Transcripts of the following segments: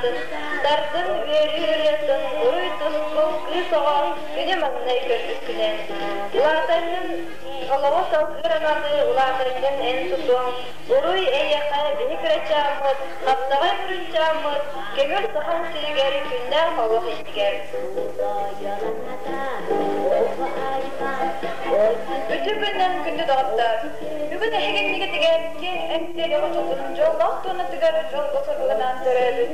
санаатын тардын үөрүү ырыатын уруй-тускул кыыс оҕо күнү маҥнай көрбүккүнэн. Улаатаҥҥын олоҕу салгыыр аналы улаатаҥҥын эн тутуоҥ, уруй эйиэхэ биһи кырачааммыт, хаптаҕай мурунчааммыт, көҥүл сахаҥ сиригэр күннээх олох иннигэр. Үтүө күнүнэн күндү доҕоттор! Бүгүн эһиги иннигитигэр киэҥ эҥсиэли хочотун дьоллоох туонатыгар дьолго соргуланаан төрөөбүт,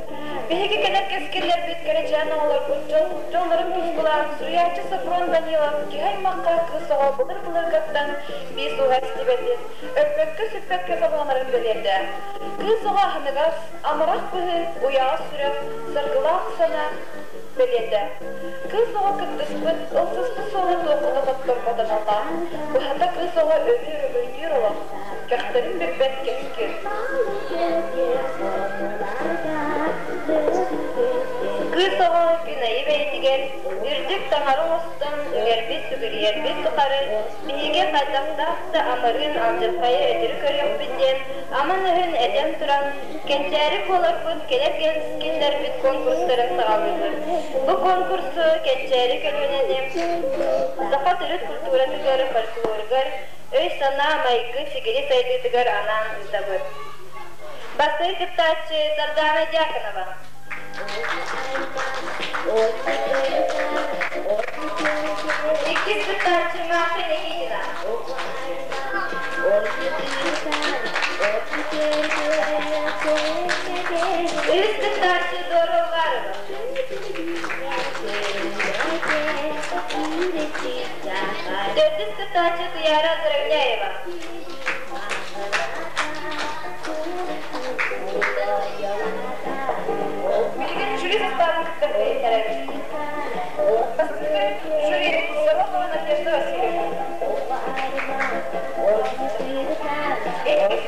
биһиги кэлэр кэскиллэрбит кэрэчээн оҕолорбут дьол дьоллорун тускулаан суруйааччы Софрон Данилов киһи аймахха кыыс оҕо былыр-былыргаттан биир сууһа истибэтин, өлбөккө-сүппэккэ сабыланарын бэлиэтэ. Кыыс оҕо аһыныгас, амарах быһыы, уйаҕас сүрэх, саргылаах санаа бэлиэтэ. Кыыс оҕо кыттыспыт, ылсыспыт суола туохха да хотторбот аналлаах. Быһата кыыс оҕо өрүү өрөгөйдүүр олох, кэхтэрин билбэт кэскил. Кыыс оҕо күн айы бэйэтигэр үрдүк таҥара оҥостон үҥэрбит-сүгүрүйэрбит тухары биһиги хайдахтаах да амырыын алдьархайы өтөрү көрүөхпүт диэн аман өһүн этэн туран Кэнчээри буоларбыт кэлэр кэллэрбит конкурстарын саҕалыыбыт. Бу конкурсу Кэнчээри көлүөнэни саха төрүт культуратыгар, фольклоругар, өй-санаа, майгы-сигили сайдыытыгар анаан ыытабыт. Бастакы кыттааччы Сардаана Дьяконова. Иккис кыттааччы Маша Никитина. Үһүс кыттааччы Дора Угарова. Төрдүс кыттааччы Туяра Заровняева. Билигин жюри састаабын кытта билиһиннэрэбит. Бастакы жюри Сорохова Надежда Васильевна. Иккис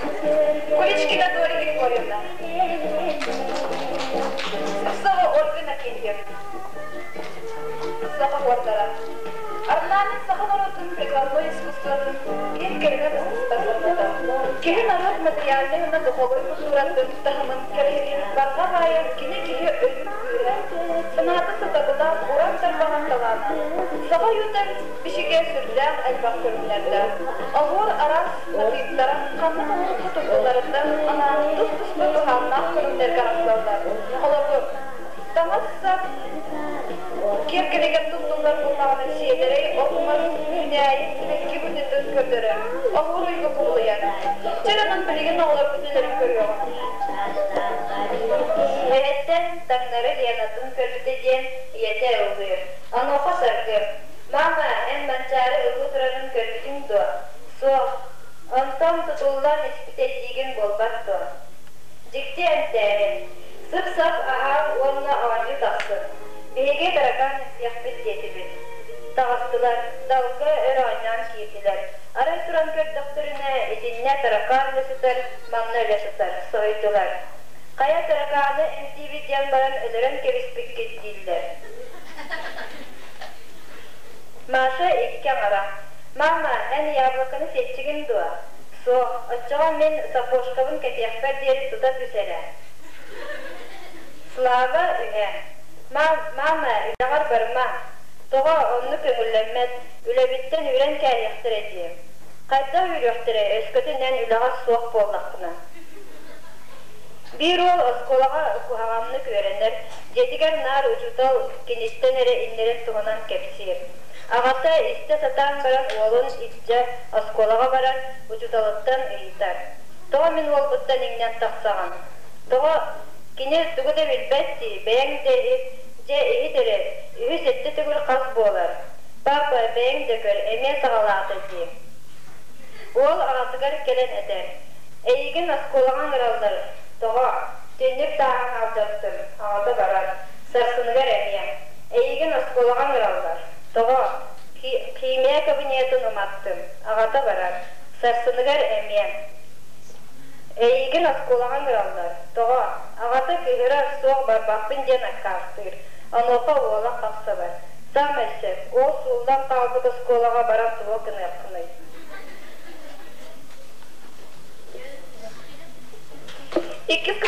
Куличкина Дора Григорьевна. Сипсова Ольга Иннокентьевна. Саха уордара. Орнамент саха норуотун прикладной искусствотын биир кэрэ быстыспат формата. Киһи норуот материальнай уонна духовой культуратын таһымын кэрэһилиир барҕа баайа кини киһи өйүн күүһэ, санаата сатабыла, уран тарбаҕын талаана. Саха ойуута бичигэ сүрдээх элбэх көрүҥнэрдээх. Оһуор араас матыыптара ханнык оҥоһукка туттулларыттан анаан тус-туспа туһааннаах көрүҥнэргэ арахсаллар. Холобур, таҥас-сап Киэргэлигэр туттуллар буоллаҕына сиэдэрэй от-мас үүнээйи сибэкки быһыытын көрдөрөр, оһуор уйга кубулуйар. Чэ онон билигин оҕолорбут үлэлэрин көрүөҕүҥ. Эһэттэн таҥнары Ленатын көрбүтэ диэн ийэтэ ыллыыр. Онуоха Саргы: «Мама, эн Манчаары ыллыы турарын көрбүтүҥ дуо?» «Суох. Онтон тутуллан испитэ диигин буолбат дуо?» Дьикти эмтээһин. Сып-сап аһаан уонна оонньуу тахсын. Биһиги таракаан истиэхпит диэтибит. Таҕыстылар, далга өр оонньоон киирдилэр. Арай туран көрдөхтөрүнэ, итиннэ таракаан өлө сытар, манна өлө сытар, соһуйдулар. Хайа таракааны эмтиибит диэн баран өлөрөн кэбиспиккит дииллэр. Маша икки аҥара. «Мама, эн яблоконы сиэччигин дуо?» «Суох, оччоҕо мин сапожкабын кэтиэхпэр диэри тута түс эрэ». Слава үһэ. Мама, үлэҕэр барыма. Тоҕо, оннук көҥүллэммэт, үлэбиттэн үүрэн кээһиэхтэрэ дии. Хайдах үүрүөхтэрэй, өскөтүн эн үлэҕэр суох буоллаххына. Биир уол оскуолаҕа куһаҕаннык үөрэнэр, дьиэтигэр наар учуутал киниттэн эрэ иннэрин туһунан кэпсиир. Аҕата истэ сатаан баран уолун илдьэ оскуолаҕа баран учууталыттан ыйытар: «Тоҕо мин уолбуттан иҥнэн тахсаҕын? Тоҕо кини тугу да билбэт дии, бэйэҥ да иһит, дьэ иһит эрэ, үһүс сэттэ төгүл хас буолар? Папа, бэйэҥ да көр, эмиэ саҕалаата дии». Уол аҕатыгар кэлэн этэр: «Эйигин оскуолаҕа ыҥыраллар, тоҕо? Түннүк тааһын алдьаттым, аҕата барар, сарсыныгар эмиэ. Эйигин оскуолаҕа ыҥыраллар, тоҕо? Химия кабинетын уматтым, аҕата барар, сарсыныгар эмиэ. Эйигин оскуолаҕа ыҥыраллар, тоҕо? Аҕата кыыһырар, суох барбаппын диэн аккаастыыр, онуоха уола хап-сабар. Саамай сөп, уол сууллан хаалбыт оскуолаҕа баран тугу гыныаххыный? Иккис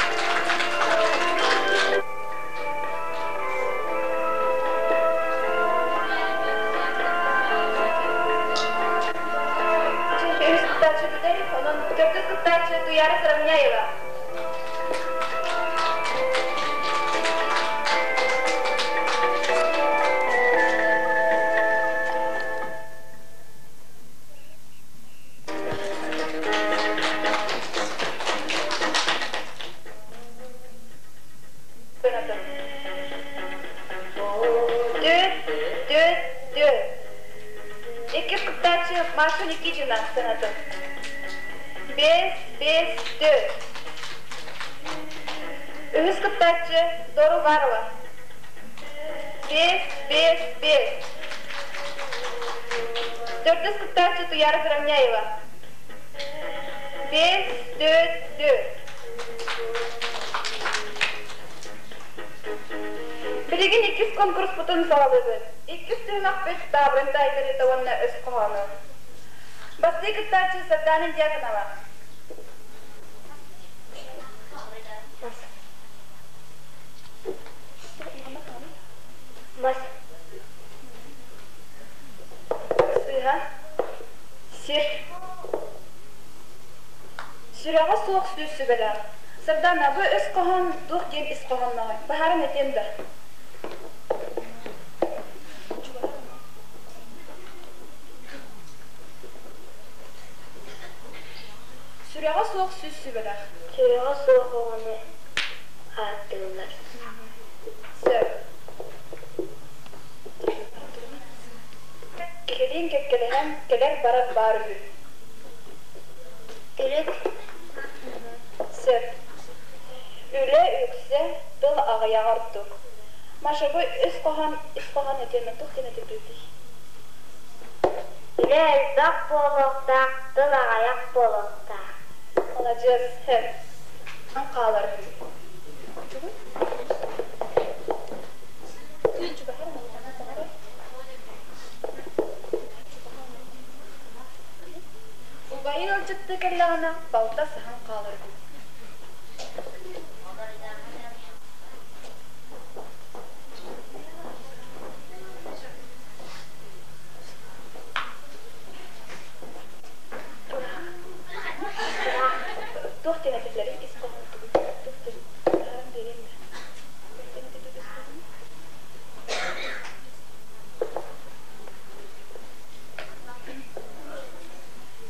Маша Никитина сыанатын. Биэс, биэс, түөрт. Үһүс кыттааччы Дора Уварова. Биэс, биэс, биэс. Төрдүс кыттааччы Туяра Заровняева. Биэс, түөрт, түөрт. Билигин иккис конкурспутун саҕалыыбыт. Иккис түһүмэхпит таабырын таайтарыыта уонна өс хоһооно. Бастакы кыттааччы Сардаана Дьяконова. Мас. Мас. Сыыһа. Сир. Сүрэҕэ суох сүүс сүбэлээх. Сардаана, бу өс хоһоон туох диэн ис хоһооннооҕуй? Баһааран этиэм да. Сүрэҕэ суох сүүс сүбэлээх. Сүрэҕэ суох оҕону ааттыыллар. Сөп. Киһилиин кэккэлэһэн кэлэр-барар баар үһү. Күлүк. Сөп. Үлэ үксэ, тыл аҕыйаҕа ордук. Маша, бу үс хоһоон ис хоһоон этиэмэ туох диэн этиллибитий? Үлэ элбэх буолуохтаах, тыл аҕыйах буолуохтаах. Маладьыас, сөп. Хаалар үһү. Убайын ыалдьыттыы кэллэҕинэ, балта саһан хаалар үһү. Туох диэн этиллэрий ис хоһоон тугуй? Туох диэн быһааран биэриэм да? Туох диэн этиллэр ис хоһооно?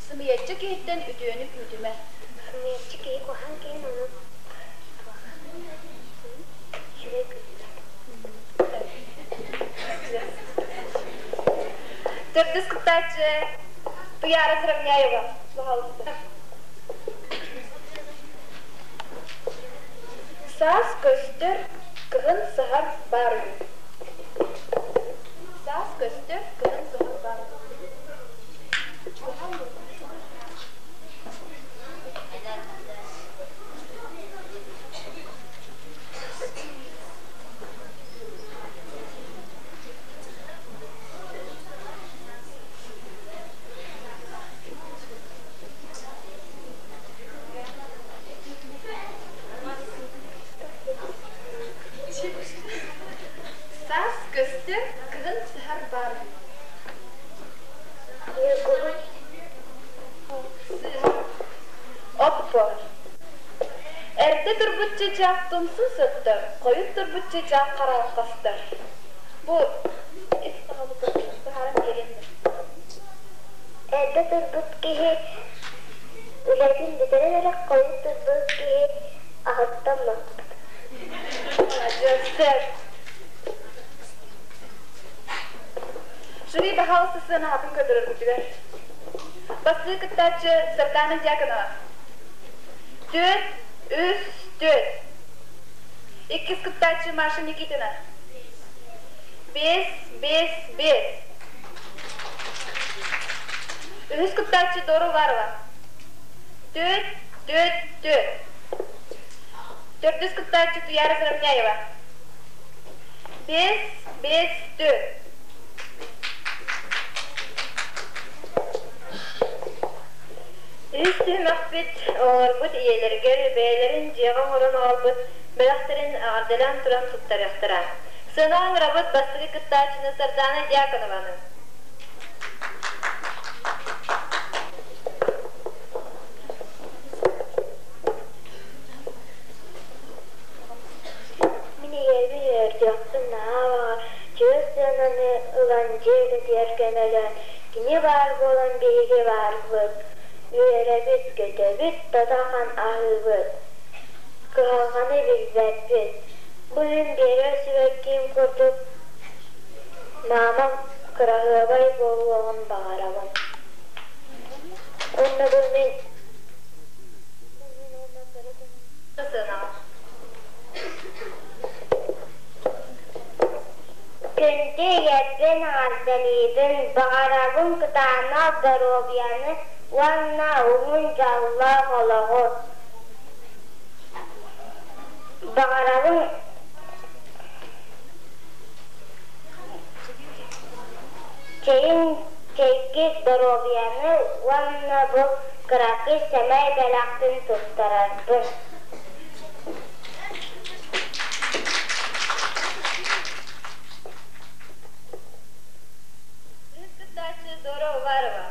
Сымыйаччы киһиттэн үтүөнү күүтүмэ. Сымыйаччы киһи куһаҕан киһи ону үчүгэй күүтүмэ. Төрдүс кыттааччы Туяра Сравняева. Пожалуйста. Саас көстөр, кыһын саһар баар үһү. Саас көстөр, кыһын саһар баар үһү. Саас көстөр, кыһын саһар баар үһү. Ньургуһун. Сыыһа. Оппор. Эрдэ турбут чыычаах тумсун соттор, хойут турбут чыычаах хараҕын хостор. Бу ис хоһообутун быһааран биэриэм да. Эрдэ турбут киһи үлэтин бүтэрэн эрэ хойут турбут киһи аһыттан маппыт. Маладьыастар. Жюри баһаалыста сыанаһатын көрдөрөргүтүгэр. Бастыы кыттааччы Сардаана Дьяконова. Түөрт, үс, түөрт. Иккис кыттааччы Маша Никитина. Биэс, биэс, биэс. Үһүс кыттааччы Дора Уварова. Түөрт, түөрт, түөрт. Төрдүс кыттааччы Туяра Заровняева. Биэс, биэс, түөрт. Үһүс түһүмэхпит оҕолорбут ийэлэригэр бэйэлэрин дьиэҕэ оҥорон аҕалбыт бэлэхтэрин эҕэрдэлээн туран туттарыахтара. Сыанаҕа ыҥырабыт бастакы кыттааччыны Сардаана Дьяконованы. Мин ийэбин үөрдүөхпүн наһаа баҕар, чугас сыананы ылан дьиэ үлэтигэр көмөлөөн, кини баар буолан биһиги баарбыт, үөрэбит, көтөбүт, тото-ахан аһыыбыт, кыһалҕаны билбэппит. Бу күн биэрэр сибэккиим курдук маамам кыраһыабай буолуоҕун баҕарабын. Уонна бу мин Күндү ийэбин эҕэрдэлиибин, баҕарабын кытаанах доруобуйаны уонна уһун дьоллоох олоҕу. Баҕарабын чэйин чэйгик доруобуйаны уонна бу кыракый сэмэй бэлэхпин туттарарбын. Үһүс кыттааччы Дора Уварова.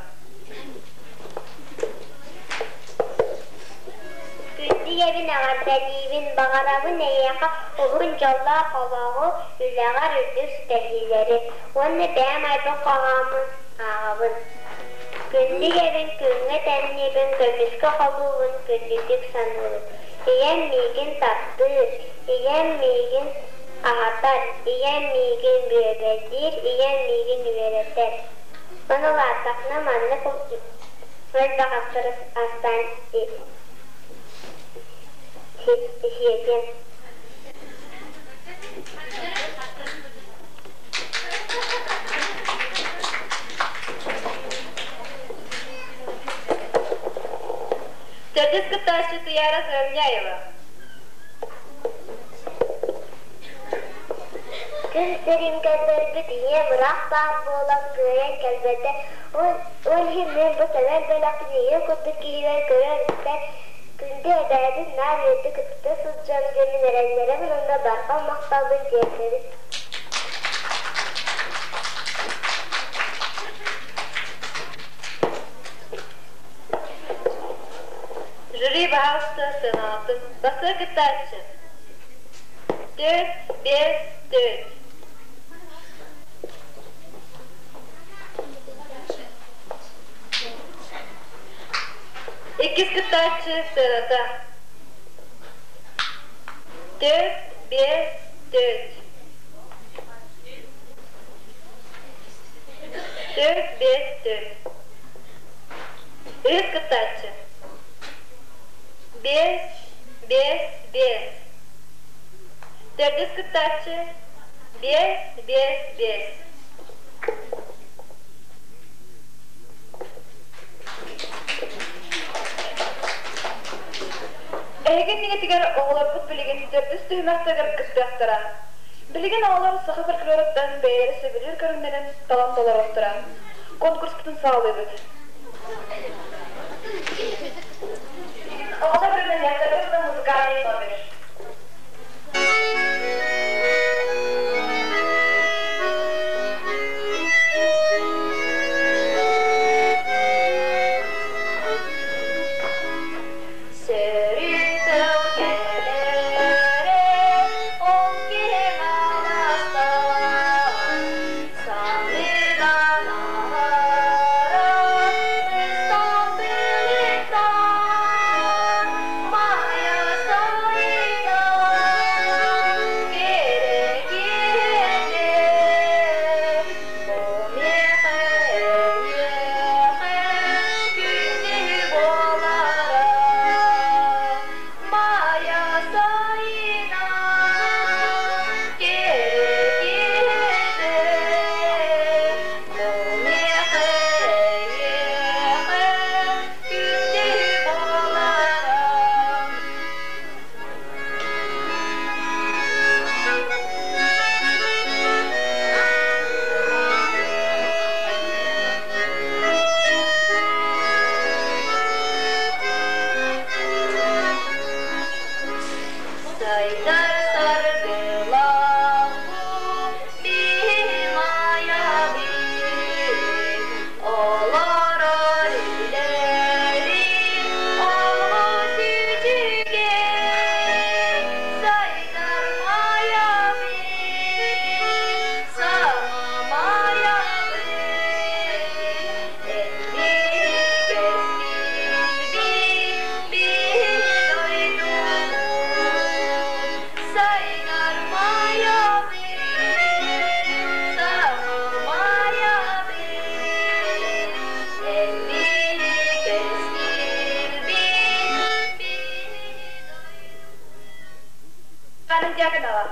Күндү ийэбин эҕэрдэлиибин, баҕарабын эйиэхэ уһун дьоллоох олоҕу, үлэҕэр үрдүк ситиһиилэри уонна бэйэм айбыт хоһооммун ааҕабын. Күндү ийэбин күҥҥэ тэҥниибин, көмүскэ холуубун, күндүтүк саныыбын. Ийэм миигин таптыыр, ийэм миигин аһатар, ийэм миигин бүөбэйдиир, ийэм миигин үөрэтэр. Маны улааттахпына маннык элбэх астары астаан сиэтиэм. Төрдүс кыттааччы Туйаара Заровняева. Күн сирин көрдөрбүт ийэм ыраах баар буолан кыайан кэлбэтэ. Ол иһин мин бу сэмэн бэлэхпин ийэ курдук киһибэр көрөр-истэр күндү эбээбин наар үөрдэ кытта сылдьан диэммин эрэннэрэбин уонна барҕа махталбын тиэрдэбин. Жюри баһаалыста сыаналаатын. Бастакы кыттааччы. Төрт, биэс, төрт. Иккис кыттааччы сыаната. Төрт, биэс, төрт. Төрт, биэс, төрт. Үһүс кыттааччы. Биэс, биэс, биэс. Төрдүс кыттааччы. Биэс, биэс, биэс. Эһиги иннигитигэр оҕолорбут билигин төрдүс түһүмэхтэригэр кыттыахтара. Билигин оҕолор саха фольклоруттан бэйэлэрэ сөбүлүүр көрүҥнэрин талан толоруохтара. Конкурспутун саҕалыыбыт. Оҕолор бөлүмүннэхтэргэ музыкальный номер. Сөрү тыл кэлэрэ, ол киһи аластан, саныдан аһара быстан биликтан, Майа сайдан кэрэ киһини, бу миэхэ эйиэхэ күндү буолара. Майа сайынан кэрэ киһини, бу миэхэ эйиэхэ күндү буолара. Сайдар саргылаах биһи олорор үлэбит олус үчүгэй. Сайдар Майабыт, саҥа Майабыт, эн биһи кэскилбит, биһи дойдубут. Сардаана Дьяконова.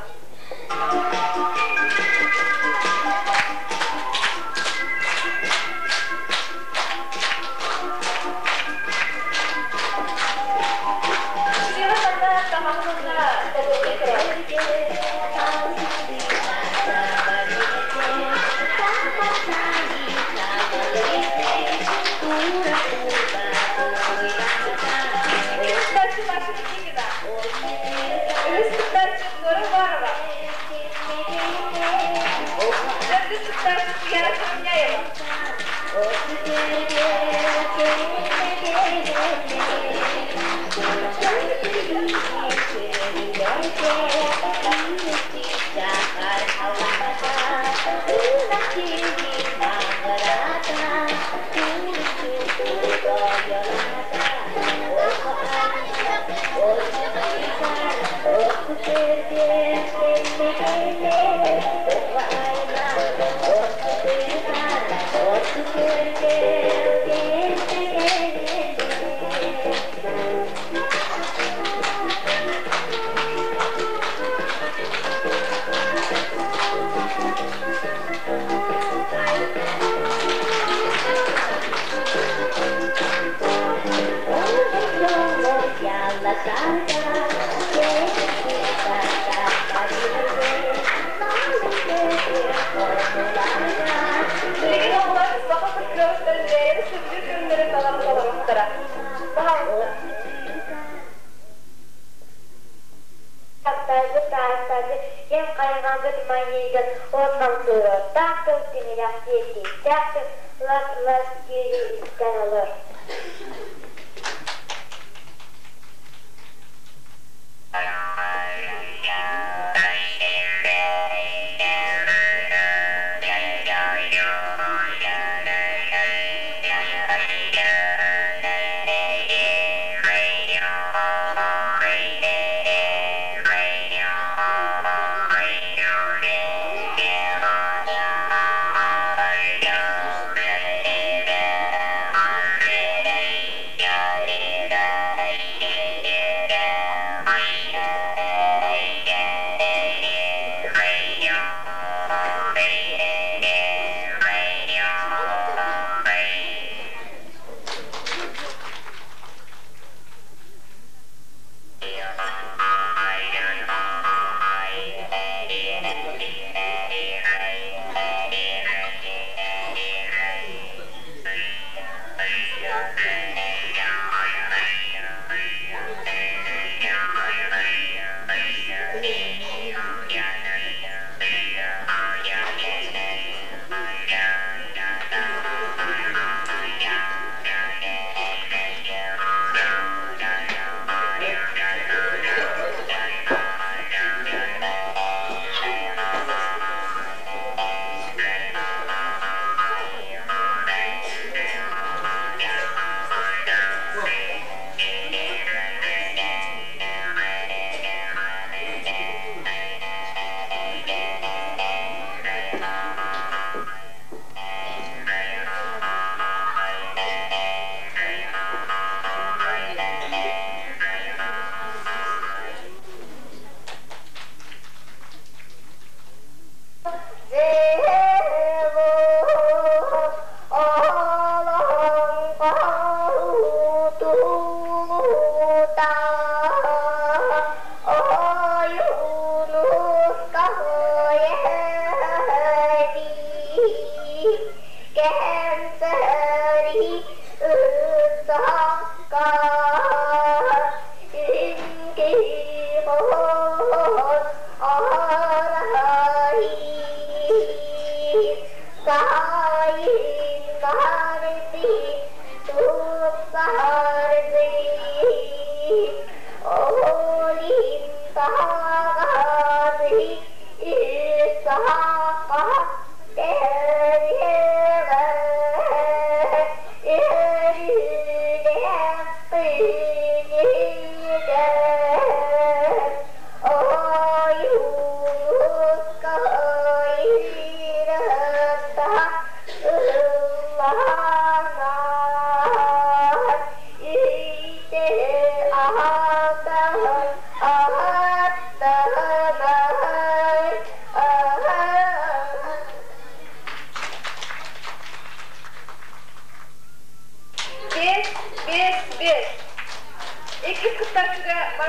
Сыла манна таҥаһын уонна толуорга Иккис кыттааччы Маша Никитина. Үһүс кыттааччы Нора Уварова. Төрдүс кыттааччы Туяра Черняева. Билигин оҕолор саха фольклористарын бэйэлэрэ сөбүлүүр көрүҥнэрин талан толоруохтара. Пожалуйста. Таптайбыт таастарды кэм хайҕабыт майыыгын от хамсыырыттаах тыл тимирэх тиэрдииттээх тыл лас-лас диэри истэн олор.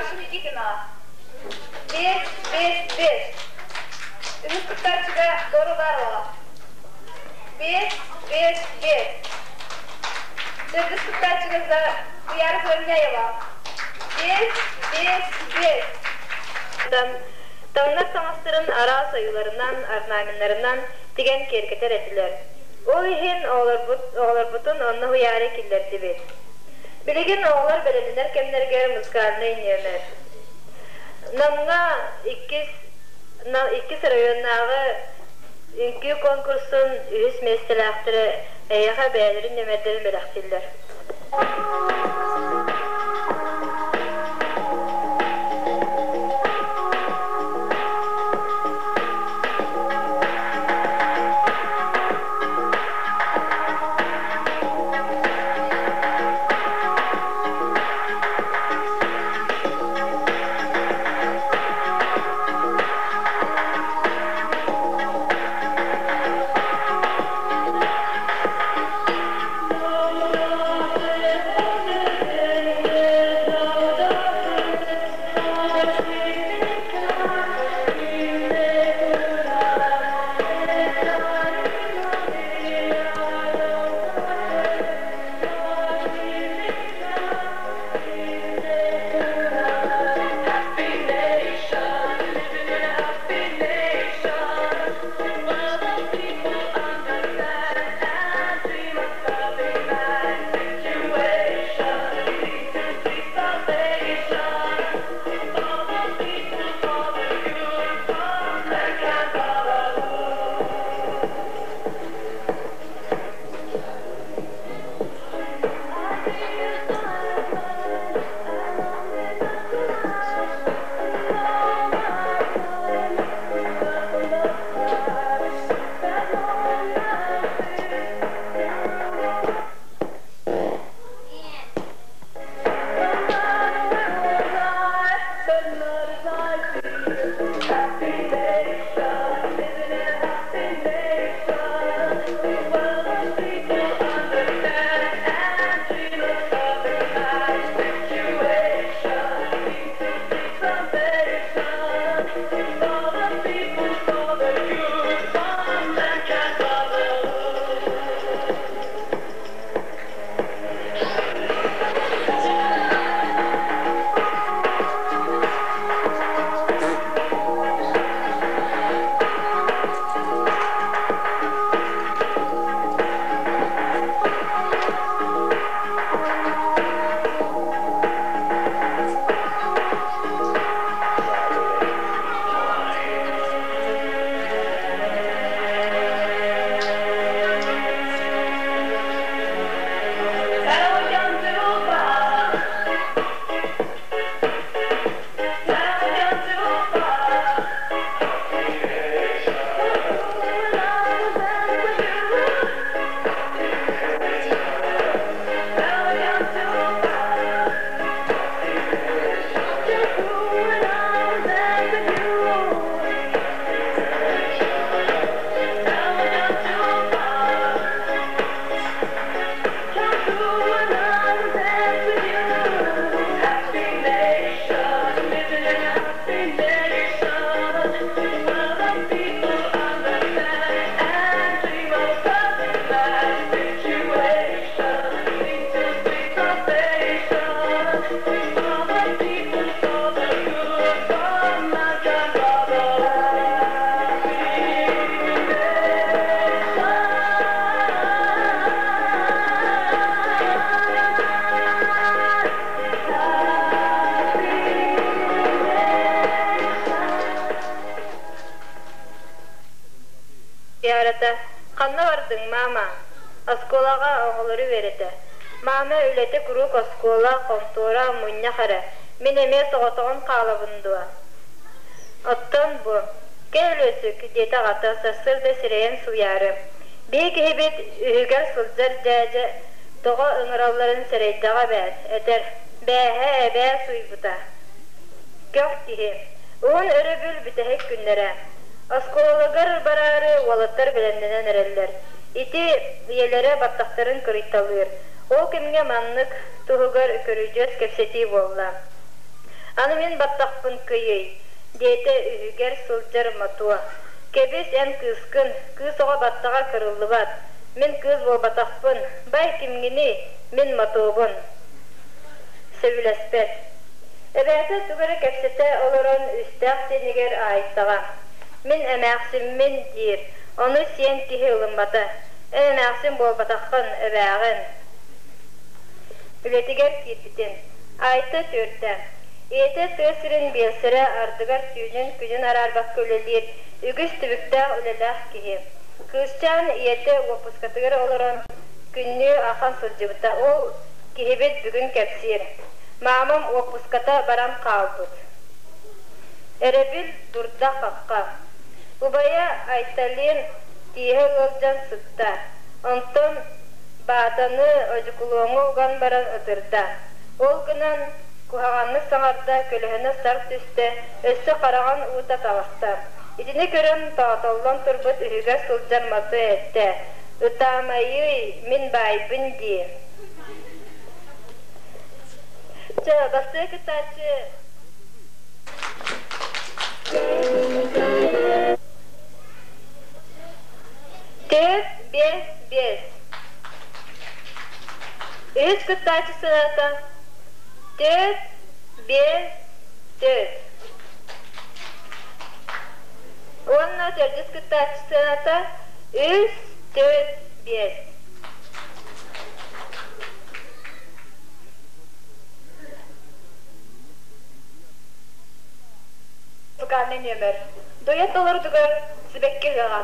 Маша Никитина. 5, 5, 5. Үһүс кыттааччыга Дора Ударова. 5, 5, 5. Төрдүс кыттааччыга Туяра Заровняева. 5, 5, 5. Таҥнар таҥастарын араас ойууларынан, орнаменнарынан тигэн киэргэтэр этилэр. Ол иһин оҕолорбутун онно уһуйаары киллэрдибит. Билигин оҕолор бэлэмнэнэр кэмнэригэр музыкальнай нүөмэр. Намҥа иккис иккис оройуоннааҕы үҥкүү конкурсун үһүс миэстэлээхтэрэ эһиэхэ бэйэлэрин нүөмэрдэрин бэлэхтииллэр. Туйаарата, ханна бардыҥ, маама? Оскуолаҕа оҕолору үөрэтэ. Маама үлэтэ куруук оскуола, хонтуора, мунньах эрэ. Мин эмиэ соҕотоҕун хаалабын дуо? Оттон бу, кэл Өлүөсүк, диэтэ аҕата сарсыарда сирэйин сууйаары. Биһи киһибит үһүгэр сылдьар дьээдьэ тоҕо ыҥыралларын сэрэйдэҕэ эбээт, этэр, бээһэ эбээ сууйбута. Көх киһи. Уһун өрөбүл бүтэһик күннэрэ. Оскуолаларыгар бараары уолаттар бэлэмнэнэн эрэллэр. Ити ийэлэрэ баттахтарын кырыйталыыр. Ол кэмҥэ маннык туһугар көрүдьүөс кэпсэтии буолла. Аны мин баттахпын кыйый, диэтэ үһүгэр сылдьар Мотуо. Кэбис эн кыыскын, кыыс оҕо баттаҕа кырыллыбат. Мин кыыс буолбатахпын, бай кимҥиний, мин Мотуобун. Сөбүлэспэт. Эбээтэ тугу эрэ кэпсэтэ олорон үстээх сиэнигэр Аайтаҕа: «Мин эмээхсиммин» диир, ону сиэн киһи ылыммата: «Эн эмээхсин буолбатаххын, эбээҕин» Үлэтигэр киирбитин. Айта түөртэ. Ийэтэ тыа сирин биэлсэрэ ардыгар түүнүн күнүн араарбакка үлэлиир, үгүс түбүктээх үлэлээх киһи. Кыысчаан ийэтэ уоппускатыгар олорон күннүү ахан сылдьыбыта. Ол киһибит бүгүн кэпсиир. Маамам уоппуската баран хаалбыт. Эрэбил дурда-хахха. Убайа Айталин тииһэ ыалдьан сытта. Онтон баатаны одьукулуоҥҥа уган баран ытырда. Ол гынан куһаҕаннык саҥарда, көлөһүнэ сарт түстэ, өссө хараҕын уута таҕыста. Итини көрөн тоотоллон турбут үһүгэр сылдьар Матвей эттэ: «Ытаамайыый, мин баайбын дии». Чэ, бастакы кыттааччы Төрт, биэс, биэс. Үһүс кыттааччы сыаната төрт, биэс, төрт. Уонна төрдүс кыттааччы сыаната үс, төрт, биэс. Музыкальный нүөмэр. Дуэт толорутугар сибэкки ыһыаҕа.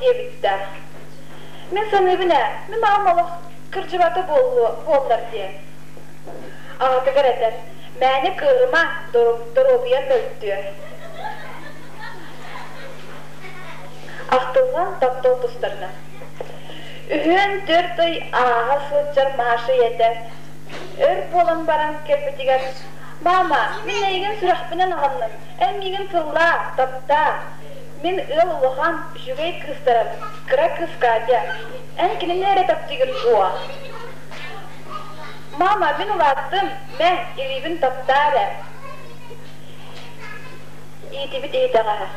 Диэбиттэр. Мин саныыбын ээ, мин аҕам олох кырдьыбата буолуо буоллар диэн. Аҕатыгар этэр, мээнэ кыырыма, доруобуйам мөлтүө. Ахтылҕан таптал тустарынан. Үһүөн түөрт ый ааһа сылдьар Маша ийэтэ өр буолан баран кэлбитигэр «Мама, мин эйигин сүрэхпинэн аҕынным, эн миигин сыллаа, таптаа, мин ыал улахан, үчүгэй кыыстарым, кыра кыыс Катя, эн кинини эрэ таптыыгын дуо?» «Мама, мин улааттым, мэ, илиибин таптаа эрэ» иитибит иһитэҕэһэ.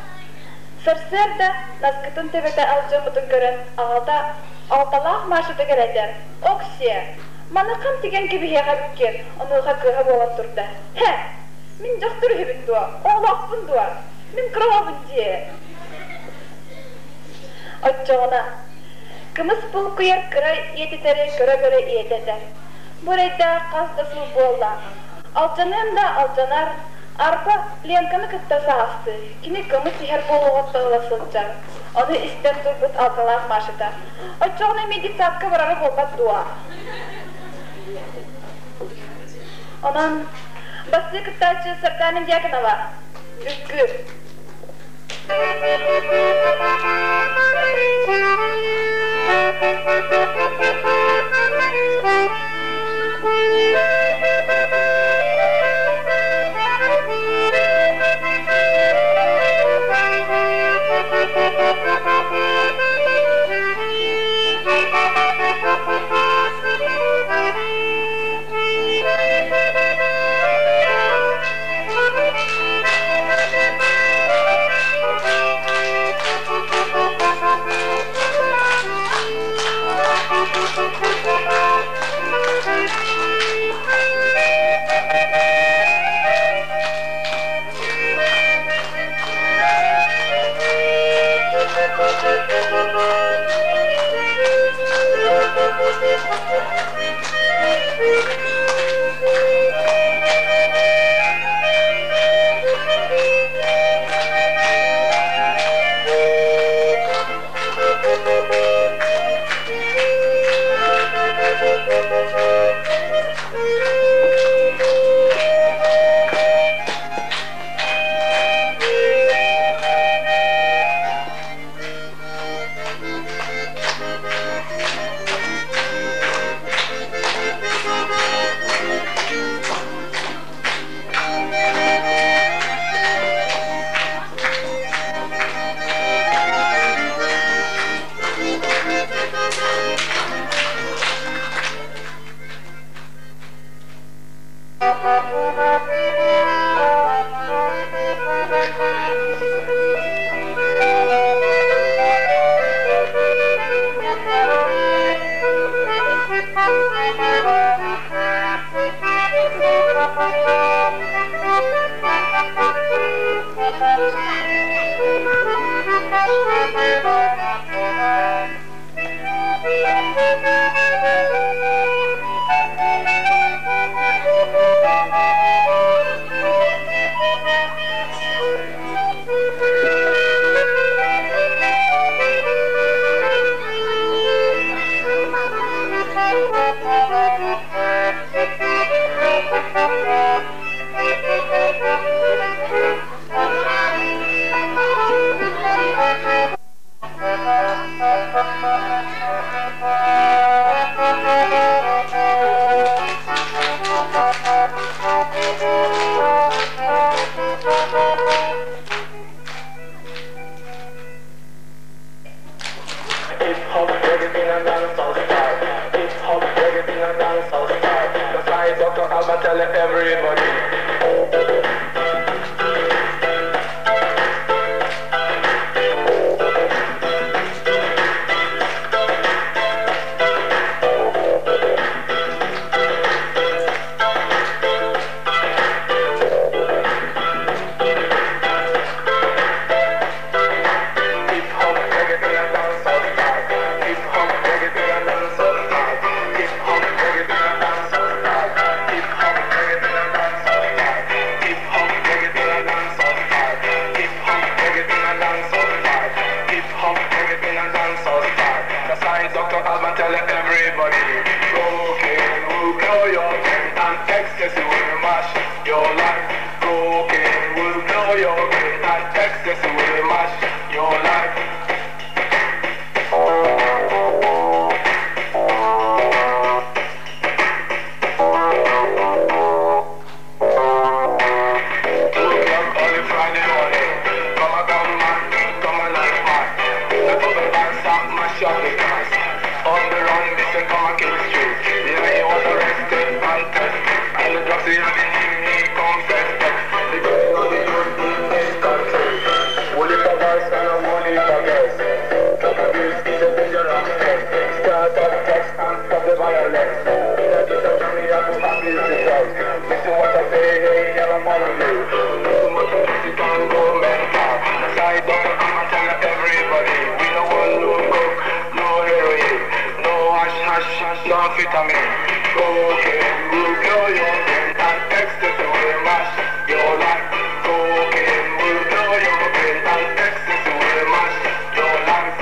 Сарсыарда наскытын төбөтө алдьаммытын көрөн аҕата алталаах Машатыгар этэр: «Оксиэ, маны хам тигэн кэбиһиэх эбиккин» онуоха кыыһа буолан турда: «Һэ, мин дьахтар үһүбүн дуо, оҕолоохпун дуо? Мин кыра оҕобун дии. Оччоҕуна кымыс булкуйар кыра ийэтитэри көрө-көрө ийэтэ этэр: «Бу эрэйдээх хас да сыл буолла, алдьаныан да алдьанар, арба Ленканы кытта саастыы, кини кымыс иһэр буолуоҕуттан ыла сылдьар». Ону истэн турбут алталаах Машата: «Оччоҕуна эмиэ детсадка барара буолбат дуо?» Онон бастыы кыттааччы Сардаана Дьяконова, Үккүр. Hip-hop, reggae, and dancehall style. Hip-hop, reggae, and dancehall style. That's why Dr. Alban tell everybody. Hip-hop, reggae, and dancehall style. Hip-hop, reggae, and dancehall style. Hip-hop, reggae, and dancehall style. Hip-hop, reggae, and dancehall style. Hip-hop, reggae, and dancehall style. Hip-hop, reggae, and dancehall style. Hip-hop, reggae, and dancehall style. That's why Dr. Alban tell everybody. Cocaine will blow your brain and ecstasy will mash your life. Cocaine will blow your brain and ecstasy will mash your life. 2 o'clock on the Friday morning. Come a gunman, come a knife man. The bubble dance up, mash up the dance. On the run, they say come a kill street. Yeah, he was arrested and tested. And the drugs he Amphetamine, cocaine will blow your brain and ecstasy will mash your life. Cocaine will blow your brain and ecstasy will mash your life.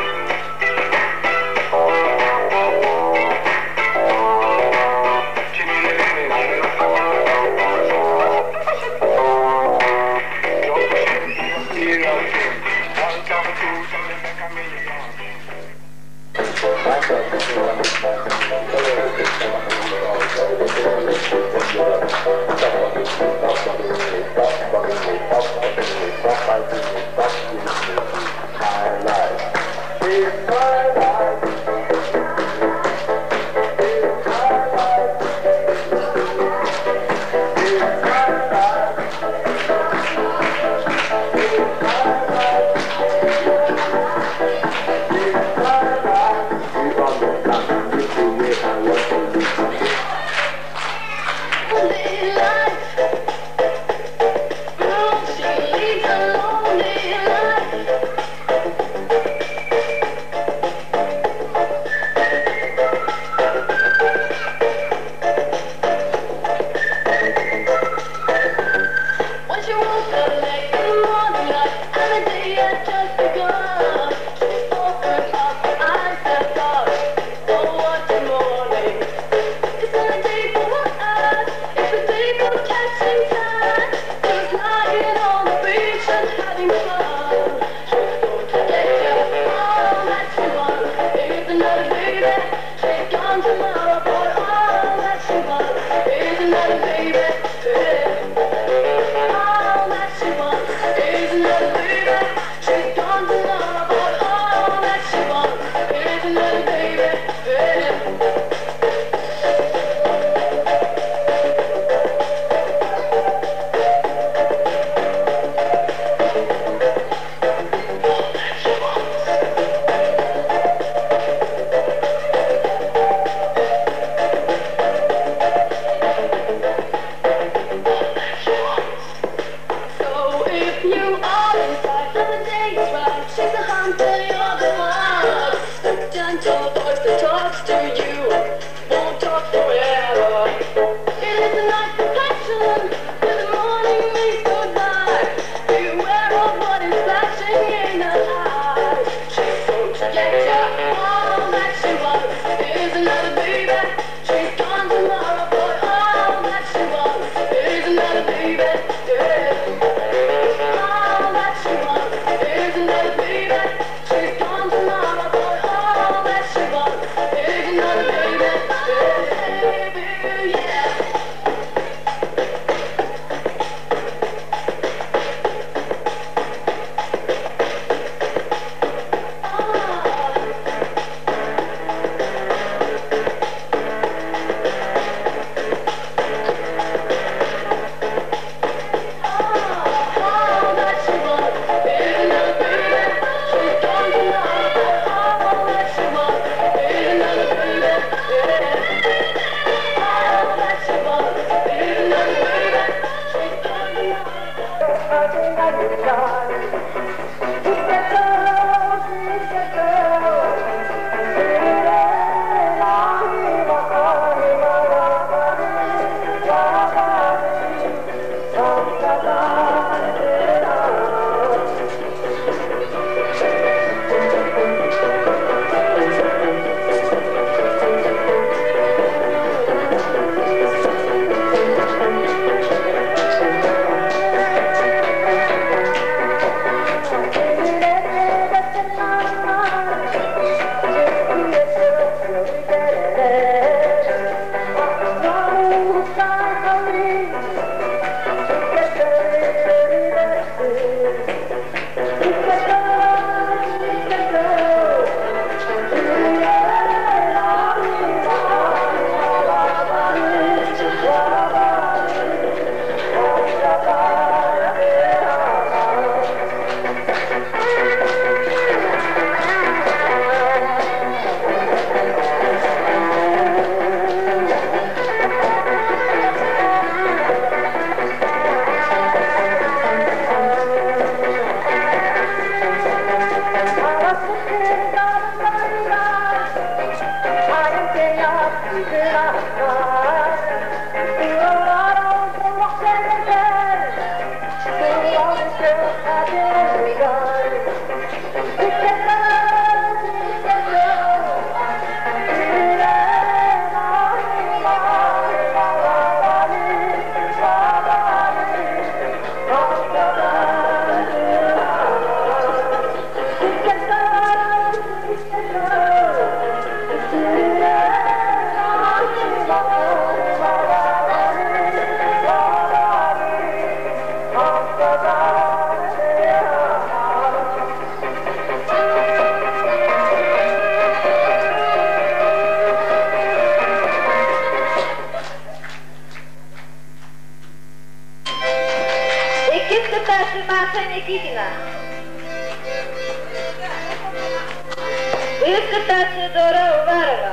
Үһүс кыттааччы Дора Уварова.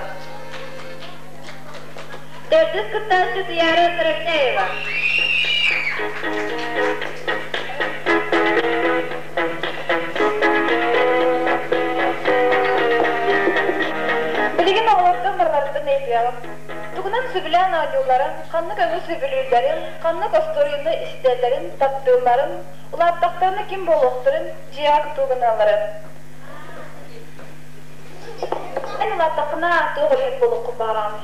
Төрдүс кыттааччы Туяра Заровняева. Билигин оҕолортон барыларыттан ыйытыаҕым. Тугунан сөбүлээн оонньуулларын, ханнык өҥү сөбүлүүллэрин, ханнык остуоруйаны истэллэрин, таптыылларын, улааттахтарына ким буолуохтарын, дьиэҕэ кутуу гыналларын. Эн улааттаххына туох үлэһит буолуоххун баҕараҕыный?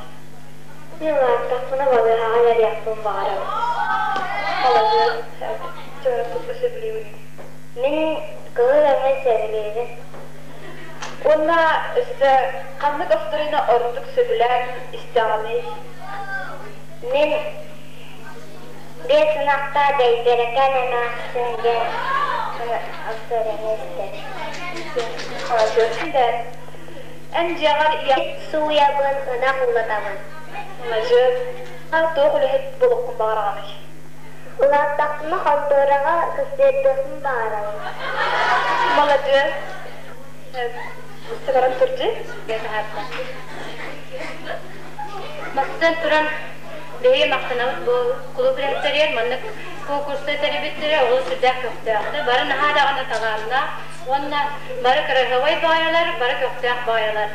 Мин улааттахпына балыыһаҕа үлэлиэхпин баҕарабын. Маладьыас. Чугастык сөбүлүүгүн. Мин кыһыл өҥү сөбүлүүбүн. Уонна өссө ханнык остуоруйаны ордук сөбүлээн истэҕиний? Мин биэс ынахтаах Бэйбэрэкээн эмээхсин диэн остуоруйаны истэбин. Маладьыас. Эн дьиэҕэр ийэ Сууйабын, ынах уулатабын. Маладьыас. Туох үлэһит буолуоххун баҕараҕыный? Улааттахпына хонтуораҕа кыстыырдыахпын баҕарабын. Маладьыас. Баран турдьу. Бастатан туран, биһиги махтанабыт бу кулууп үлэһиттэригэр маннык конкурста тэрийбиттэрэ олус сүрдээх көхтөөхтөр. Бары наһаа даҕаны талааннаах уонна бары кыраһыабай баайалар, бары көхтөөх баайалар.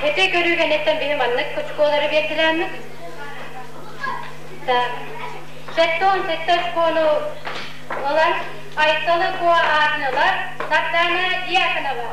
Ити көрүү кэнниттэн биһи маннык очколары биэртилээммит. Так, 77 очкону ылан Айталы Куо аатын ылар Сардаана Дьяконова.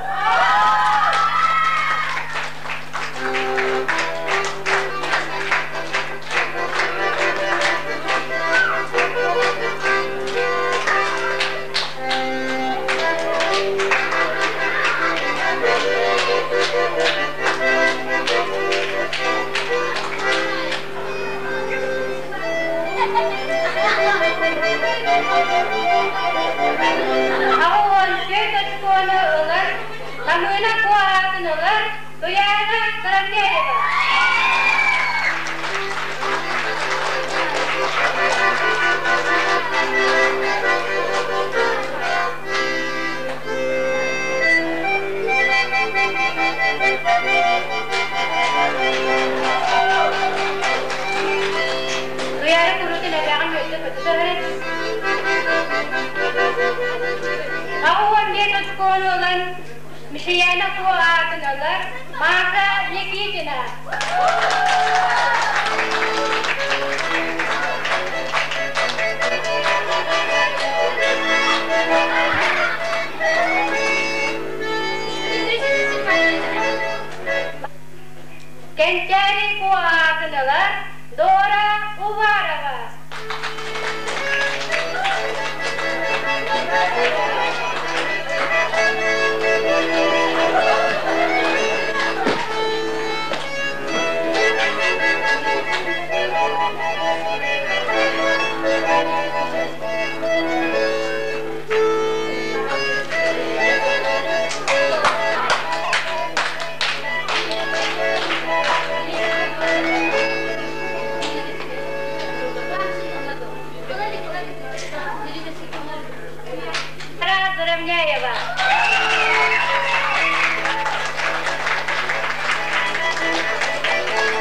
84 очкону ылар Намыына Куо аатын ылар Туйаана Заровняева. Туйаара куруутун эбээҕин үөрдэ көтүтэ түһэрин. 85 очкону ылан Мишияна Куо аатын ылар Маша Никитина. Кэнчээри Куо аатын ылар Дора Уварова. Заровняева.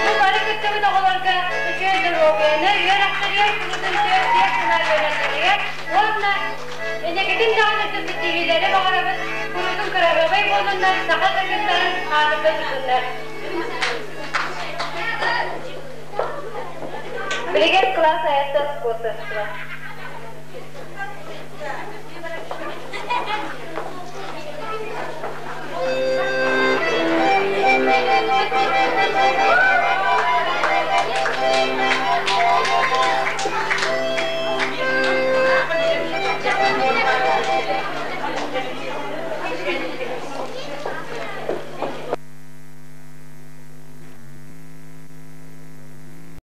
Бу бары кыттыбыт оҕолорго үчүгэй доруобуйаны, үөрэхтэригэр курутун түөрт сылар үөрэнэллэригэр уонна инникитин даҕаны ситиһиилэри баҕарабыт, курутун кыраһыабай буолуннар, саха кыргыттарын аатырда турдуннар. Билигин кылаас айата спортство.